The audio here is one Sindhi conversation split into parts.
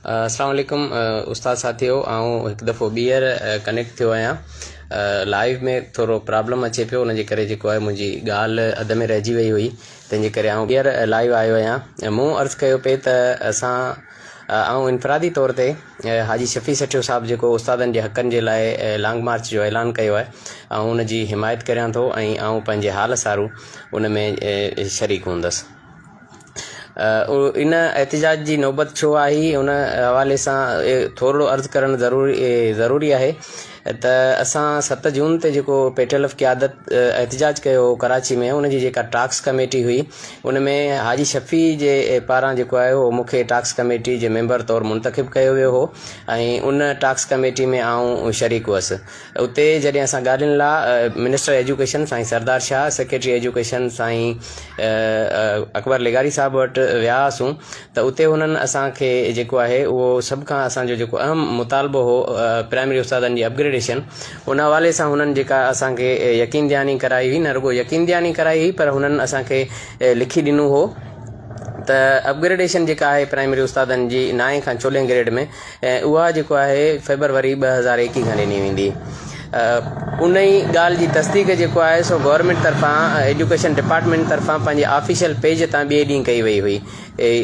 اسلام عليڪم استاد ساٿيو آئون هڪ دفعو ٻيهر ڪنيڪٽ ٿيو آهيان لائيو ۾ ٿورو پرابلم اچي پيو ان جي ڪري جيڪو آهي منهنجي ڳالهه اڌ ۾ رهجي وئي هئي تنهن جي ڪري آئون ٻيهر لائيو آيو آهيان مون عرض ڪيو پئي ته اسان آئون انفرادي طور تي حاجي شفيع سٺيو صاحب جيڪو استادن جي حقن جي لاء لانگ مارچ جو اعلان ڪيو آهي آئون ان جي حمايت ڪريان ٿو ۽ آئون پنهنجي حال سارو ان ۾ شريڪ هوندس. ان احتجاج جي نوبت ڇو آئي ان حوالي سان ٿورڙو عرض ڪرڻ ضروري آهي ته اسان ست جون تي جيڪو پيٽل آف قيادت احتجاج ڪيو هو ڪراچي ۾ ان جي جيڪا ٽاڪس ڪميٽي هئي ان ۾ حاجي شفيع جي پاران جيڪو آهي اهو مون کي ٽاڪس ڪميٽي جي ميمبر طور منتخب ڪيو ويو هو ۽ ان ٽاڪس ڪميٽي ۾ آئون شريڪ هئس. اتي جڏهن اسان ڳالهين لا منسٽر ايجوڪيشن سائين سردار شاهه، سيڪريٽري ايجوڪيشن سائين اڪبر لغاري صاحب وٽ ويا هئاسون ته اتي هنن اسان کي جيڪو آهي اهو سڀ کان اسان جو جيڪو اهم مطالبو هو پرائمري استادن جي اپگريڊيشن ان حوالي سان هنن جيڪا اسان کي يقين دهاني ڪرائي هئي نه رڳو يقين دهاني ڪرائي هئي پر هنن اسان کي لکي ڏنو هو ته اپگريڊيشن جيڪا آهي پرائمري استادن جي نائين کان چوڏهين گريڊ ۾ ۽ اها جيڪو آهي فيبروري 2021 کان ڏني ويندي. انهي ڳالهه جي تصديق جيڪو آهي سو گورنمينٽ طرفان ايجوڪيشن ڊپارٽمينٽ طرفان پنهنجي آفيشل پيج تان ٻئي ڏينهن ڪئي وئي هئي.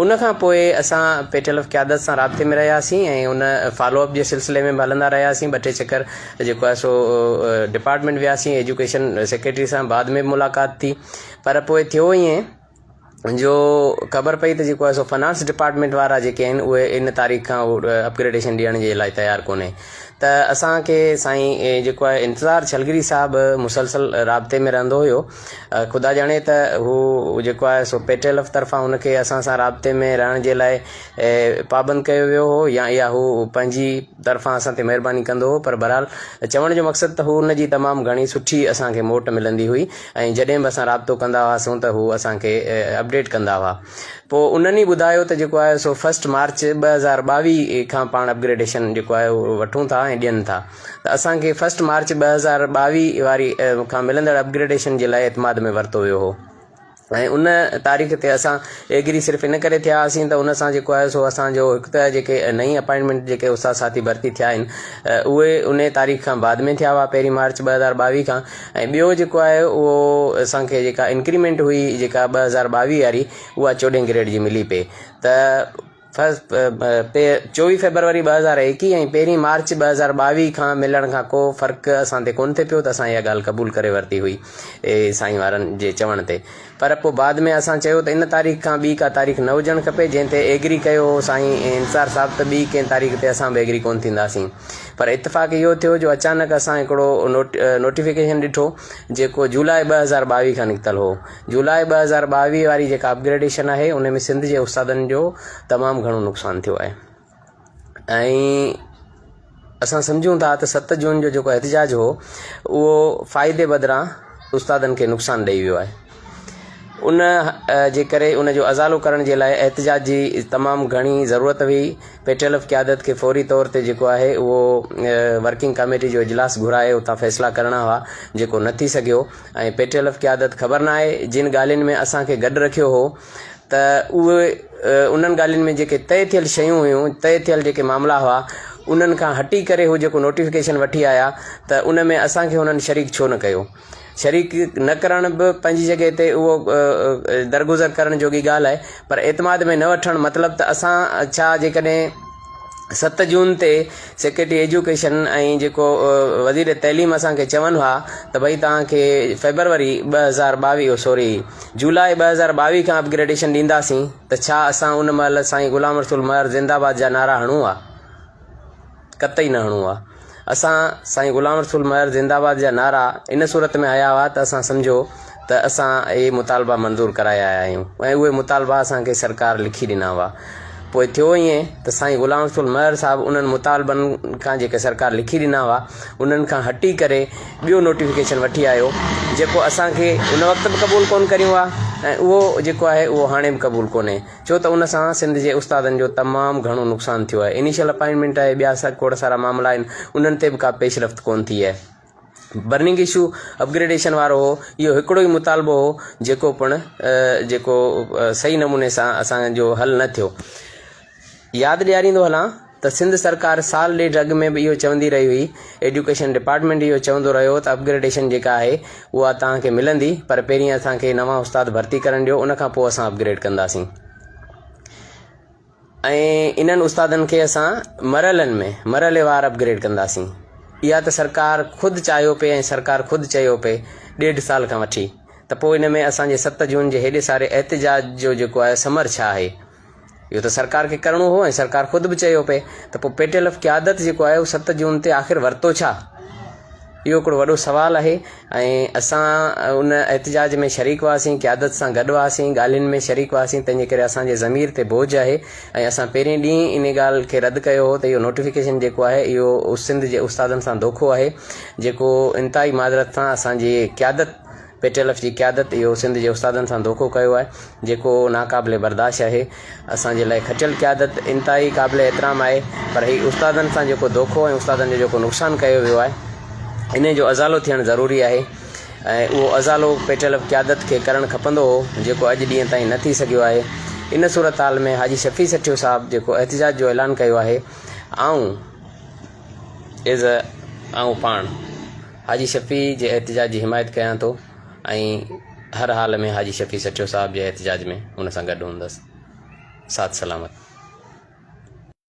ان کان پوء اسان پيٽل آف قيادت سان رابطي ۾ رهياسين ۽ ان فالو اپ جي سلسلي ۾ به هلندا رهياسين ٻه ٽي چڪر جيڪو آهي سو ڊپارٽمينٽ وياسين ايجوڪيشن سيڪريٽري سان بعد ۾ به ملاقات ٿي پر پوء ٿيو ائين جو خبر پئي ته جيڪو آهي سو فنانس ڊپارٽمينٽ وارا جيڪي آهن اهي ان تاريخ کان اپگريڊيشن ڏيڻ جي لاء تيار ڪونهي ته اسان کي سائين جيڪو آهي انتظار ڇلگري صاحب مسلسل رابطي ۾ رهندو هيو خدا ڄاڻي ته هو جيڪو آهي سو پيٽيلف طرفان هن کي اسان سان رابطي ۾ رهڻ جي لاء پابند ڪيو ويو هو يا اها هو پنهنجي طرفان اسان تي مهرباني ڪندو هو پر بهرحال چوڻ جو مقصد ته هو ان جي تمام گهڻي سٺي اسان کي موٽ ملندي هئي ۽ جڏهن به اسان رابطو ڪندا هئاسون ته هو اسان کي اپڊيٽ ڪندا هئا پوء انهن ئي ٻڌايو ته جيڪو آهي سو فرسٽ مارچ 2022 کان پاڻ اپگريڊيشن جيڪو آهي اهو وٺون ٿا ۽ ڏين ٿا ته اسان کي فرسٽ مارچ 2022 واري کان ملندڙ اپگريڊيشن جي لاء اعتماد ۾ ورتو ويو هو. ۽ ان تاريخ تي اسان ايگري صرف ان ڪري ٿيا هئاسين ته ان سان جيڪو آهي سو اسان جو هڪ ته جيڪي نئين اپائنٽمينٽ جيڪي استاد ساٿي ڀرتي ٿيا آهن اهي ان تاريخ کان بعد ۾ ٿيا هئا پهرين مارچ 2022 کان ۽ ٻيو جيڪو آهي اهو اسان کي جيڪا انڪريمينٽ هئي جيڪا 2022 واري اها چوڏهين گريڊ جي ملي پئي ته 24 فيبروري 2021 ۽ پهرين مارچ 2022 کان ملڻ کان ڪو فرق اسان تي ڪونه ٿي پيو ته اسان اها ڳالهه قبول ڪري ورتي هئي سائين وارن جي چوڻ تي پر پوء بعد ۾ اسان چيو ته ان تاريخ کان ٻي ڪا تاريخ نه هجڻ کپي جنهن تي ايگري ڪيو هو سائين انصار صاحب ته ٻي ڪنهن تاريخ تي اسان به ايگري ڪونه ٿينداسين پر اتفاق اهو ٿيو جو اچانڪ اسان هڪڙو نوٽيفڪيشن ڏٺو جيڪو جولاء 2022 کان نڪتل هو جولاء 2022 واري جيڪا اپگريڊيشن آهي ان ۾ سنڌ جي استادن جو تمام گهڻو نقصان ٿيو آهي ۽ اسان سمجهون ٿا ته ست جون جو جيڪو احتجاج هو اهو فائدي بدران استادن کي نقصان ڏئي ويو آهي ان جي ڪري ان جو ازالو ڪرڻ جي لاء احتجاج جي تمام گهڻي ضرورت هئي پيٽيل آف قيادت کي فوري طور تي جيڪو آهي اهو ورڪنگ ڪميٽي جو اجلاس گهرائي اتان فيصلا ڪرڻا هئا جيڪو نه ٿي سگهيو ۽ پي ٽي ايل قيادت خبر ناهي جن ڳالهين ۾ اسان کي گڏ رکيو هو ته اهي انهن ڳالهين ۾ جيڪي طئي ٿيل شيون هيون طئي ٿيل جيڪي معاملا هئا انهن کان هٽي ڪري هو جيڪو نوٽيفڪيشن وٺي آيا ته ان ۾ اسان کي انهن شريڪ ڇو نه ڪيو شريڪ نه ڪرڻ به پنهنجي جڳهه تي اهو درگذر ڪرڻ جوڳي ڳالهه آهي پر اعتماد ۾ نه وٺڻ مطلب ته اسان ڇا جيڪڏهن ست جون تي سيڪريٽري ايجوڪيشن ۽ جيڪو وزير تعليم اسان کي چون ها ته ڀئي توهان کي فيبروري 2022 سوري جولاء 2022 کان اپگريڊيشن ڏينداسين ته ڇا اسان ان مهل سائين غلام رسول مهر زنده باد جا نعرا هڻون ها؟ قطعي نه هڻون ها. اسان سائين غلام رسول مهر زنده باد جا نعرا ان صورت ۾ هنيا هئا ته اسان سمجهيو ته اسان اهي مطالبا منظور ڪرائي آيا آهيون ۽ اهي مطالبا اسان کي سرڪار لکي ڏنا هئا. پوء ٿيو ائين ته سائين غلام رسول مهر صاحب انهن مطالبن کان جيڪي سرڪار لکي ڏنا هئا انهن کان هٽي ڪري ٻيو نوٽيفڪيشن وٺي آيو جيڪو اسان کي ان وقت به قبول ڪونه ڪريون ها ۽ اهو جيڪو آهي اهو هاڻي به قبول ڪونهي ڇو ته ان سان سنڌ جي استادن جو تمام گهڻو نقصان ٿيو آهي. انيشل اپائنٽمينٽ آهي ٻيا کوڙ سارا معاملا آهن انهن تي به ڪا پيش رفت ڪونه ٿي آهي. برننگ اشو اپگريڊيشن وارو هو اهو هڪڙو ئي مطالبو هو جيڪو پڻ جيڪو صحيح نموني سان اسان جو حل نه ٿيو. ياد ڏياريندو هلان ته سنڌ سرڪار سال ڏيڍ اڳ ۾ به اهو چوندي رهي هئي، ايڊيوڪيشن ڊپارٽمينٽ اهو چوندو رهيو ته اپگريڊيشن جيڪا آهي اها توهان کي ملندي پر پهرين اسان کي نوان استاد ڀرتي ڪرڻ ڏيو ان کان پوء اسان اپگريڊ ڪنداسين ۽ انهن استادن کي اسان مرحلن ۾ مرحليوار اپگريڊ ڪنداسين. اها ته سرڪار خود چاهيو پئي ۽ سرڪار خود چيو پئي ڏيڍ سال کان وٺي ته پوء ان ۾ اسان جي ست جون جي هيڏي ساري احتجاج جو جيڪو آهي ثمر ڇا آهي؟ اهو ته سرڪار کي ڪرڻو هو ۽ سرڪار خود به چيو پئي ته پوء پيٽيل آف قيادت جيڪو آهي اهو 7 جون تي آخر ورتو ڇا؟ اهو هڪڙو وڏو سوال آهي ۽ اسان ان احتجاج ۾ شريڪ هئاسين، قيادت سان گڏ هئاسين، ڳالهين ۾ شريڪ هئاسين، تنهن جي ڪري اسان جي ضمير تي بوجهه آهي ۽ اسان پهرين ڏينهن ئي ان ڳالهه کي رد ڪيو هو ته اهو نوٽيفڪيشن جيڪو آهي اهو سنڌ جي استادن سان دوکو آهي جيڪو انتهائي معذرت سان اسان جي قيادت پي ٽي ايل ايف جي قيادت اهو سنڌ جي استادن سان ڌوڪو ڪيو آهي جيڪو ناقابل برداشت آهي. اسان جي لاء کٽيل قيادت انتهائي قابل احترام آهي پر هي استادن سان جيڪو ڌوڪو ۽ استادن جو جيڪو نقصان ڪيو ويو آهي انهي جو ازالو ٿيڻ ضروري آهي ۽ اهو ازالو پي ٽي ايل ايف قيادت کي ڪرڻ کپندو هو جيڪو اڄ ڏينهن تائين نه ٿي سگهيو آهي. ان صورتحال ۾ حاجي شفيع سٺيو صاحب جيڪو احتجاج جو اعلان ڪيو آهي آئون ايز اي آئون پاڻ حاجي شفيع جي احتجاج جي حمايت ڪيان ٿو ۽ هر حال ۾ حاجي شفيع سٺيو صاحب جي احتجاج ۾ ان سان گڏ هوندس. ساٿ سلامت.